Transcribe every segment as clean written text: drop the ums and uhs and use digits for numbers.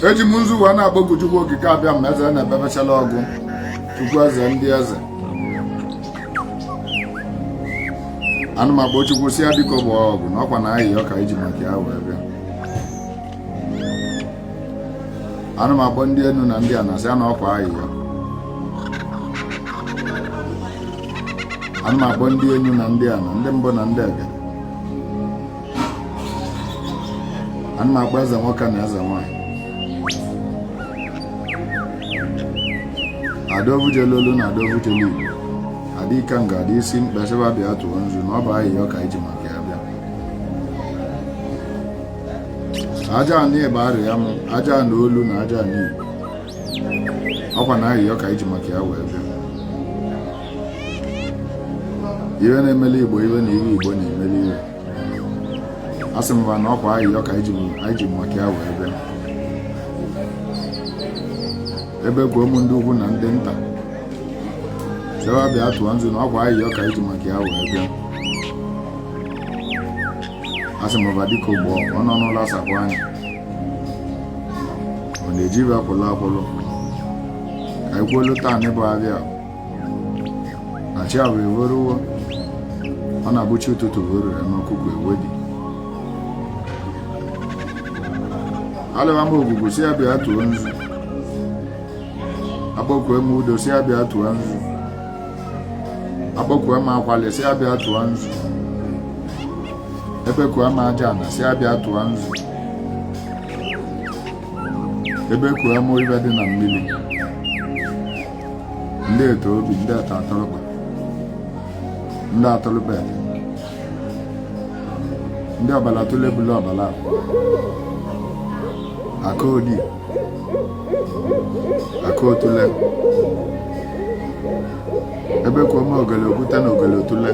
Eji m nzu wee na-akpọku Chukwu Okike Abịama, eze na-ebebechala ọgụ, Chukwu eze ndị eze. Ana m akpọ Chukwu si ya biko gbaa ọgụ na ọkwa na ayịyọ ka iji maka ya wee bịa. Ana m akpọ ndị enu na ndị ana sị ya na ọkwa ayịyọ. Ana m akpọ ndị enu na ndị ana, ndị mbụ na ndị egede. Ana m akpọ eze nwoke na eze nwanyị, adaovujelu olu na adaovujelu Igbo, ada ikenga, ada isi mkpe, sị ba bịa tụọ nzu na ọ bụ ayịyọ ka iji maka ya bịa. Aja ana ịgba arịa m, aja ana olu na aja ana Igbo, ọkwa na ayịyọ ka iji maka ya wee bịa. Iwe na-emeli Igbo iwe na iwe Igbo na-emeli iwe, asị m ba na ọkwa ayịyọ ka anyị ji maka ya wee bịa. Ebe kwuo m ndị ukwu na ndị nta, sị ba bịa tụọ nzu na ọkwa ayịyọ ka anyị ji maka ya wee bịa. Asị m ba dịka ogbo ọ nọ n'ụlọ asapụ anya, ọ na-eji ibe akwụlụ akwụlụ ka anyị kwuolu taa n'ịbụ abịa na chi abụ eweruwo. Ọ na-abụchi ụtụtụ weruru ya n'ọkụkọ ewedi. Alịwa m ogwugwu si ya bịa tụọ nzu. Akpọkue m udo si ya bịa tụọ nzu. Akpọkue m akwali si ya bịa tụọ nzu. Ebekue m aja ana si ya bịa tụọ nzu. Ebekue m ibe dị na mmiri, ndị eto obi, ndị eto atọrọkpa, ndị atọrọkpa ete, ndị ọbala tụle bulu ọbala aka odi aka otule. Ebekuo m ogele okwute na ogele otule.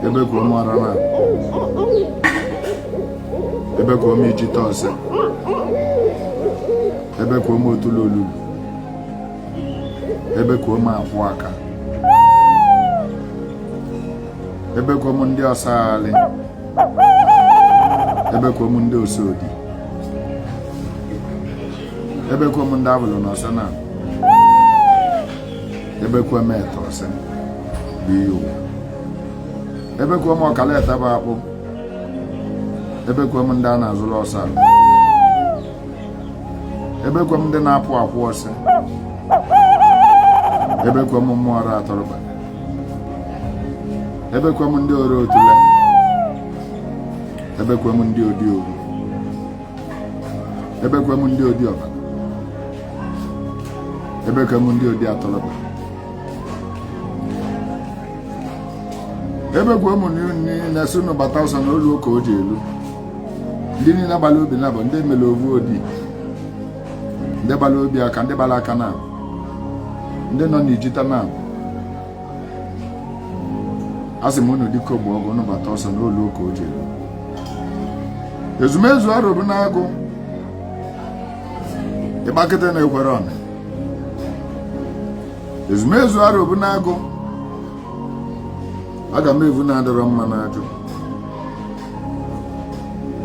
Ebekuo m ọra na ebekuo m ijite ọsẹ. Ebekuo m otule olulu. Ebekuo m akwụ aka. Ebekuo m ndị ọsaghalị. Ebekuo m ndị osodi. Ebekuo m ndị abụlụ na ọsẹ na ebekuo m ete ọsẹ bụ ihe ụwa. Ebekuo m ọkala ete bụ akpụ. Ebekuo m ndị a na-azụrụ ọsọ. Ebekuo m ndị na-apụ akwụ ọsọ. Ebekuo m mmụọ ọrụ atọrọba. Ebekuo m ndị ore otule. Ebekuo m ndị odi ogu. Ebekuo m ndị odi ọbara. Ebekuo m ndị odi atọrọba. Ebekuo m niile si unu gbata ọsọ na olu ka o ji elu. Ndị niile gbara obi na bụ ndị mere ovu odi, ndị gbara obi aka, ndị gbara aka na ndị nọ n'ijita na asị m unu dịka ogbo ọgụ, unu gbata ọsọ na olu ka o ji elu. Ezumezu arụbụ n'agụ ịgbakịta na-ekwere ọnụ. Ezumezu arụbụ n'agụ aga m evu na-adịrọ mma n'ajụ.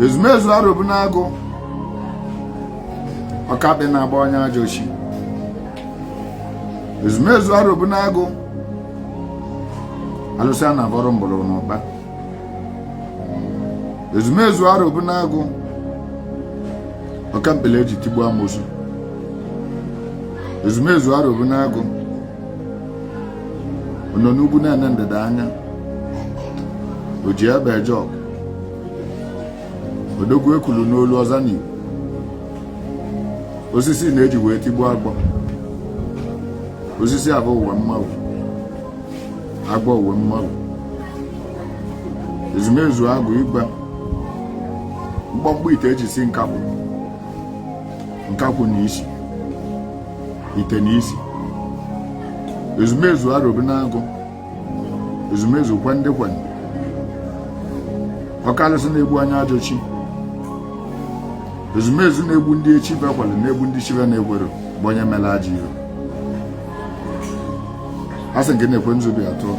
Ezumezu arụbụ n'agụ ọkakpị na-agba onye ajọ chi. Ezumezu arụbụ n'agụ alụsị a na-abọrọ mgbọrọgwụ n'ụba. Ezumezu arụbụ n'agụ ọkampele eji tigbuo amosu. Ezumezu arụbụ n'agụ ọ nọ n'ugwu na-ene ndịda anya, o ji ebe eje ọgụ. Odogwu ekwulu n'olu ọza n'Igbo, osisi na-eji wee tigbuo agbọ. Osisi abụ ụwa mmanwụ agbọ uwe mmanwụ. Ezumezu agụ igwe mkpọmkpọ ite eji si nkakwụ, nkakwụ na isi ite na isi. Ezumezu arụbụ n'agụ, ezumezu kwendị kwendị, ọkalụsị na-egbu anya ajọ chi. Ezumezu na-egbu ndị echi bekwalụ, na-egbu ndị chibe na-ekwero bụ onye mere ajọ iro. A sị nke na-ekwe nzu bịa tụọ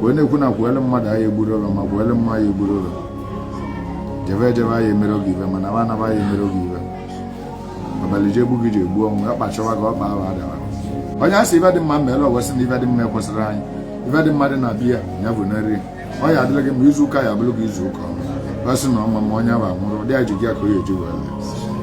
wee na-ekwu na kwuelu mmadụ agha egburu ụlọ ma kwuelu mma agha egburu ụlọ. Jebe ejebe ya emere oge ibe, mana anaba ya emere oge ibe. Abalị ji egbu gị, ji egbu ọnwụ ya kpachọwa gị ọkpa ahụ adawa. Onye asị ibe dị mma meela ọwesị na ibe dị mma ekwesịrị anyị. Ibe dị mma dị na biya ya bụ nri ọ ya adịla gị ma izu ụka ya abụrụ gị izu ụka ọma. Ọ sị na ọma ma onye ahụ anwụrụ dị ya ji gị ka o ya eji wee lee.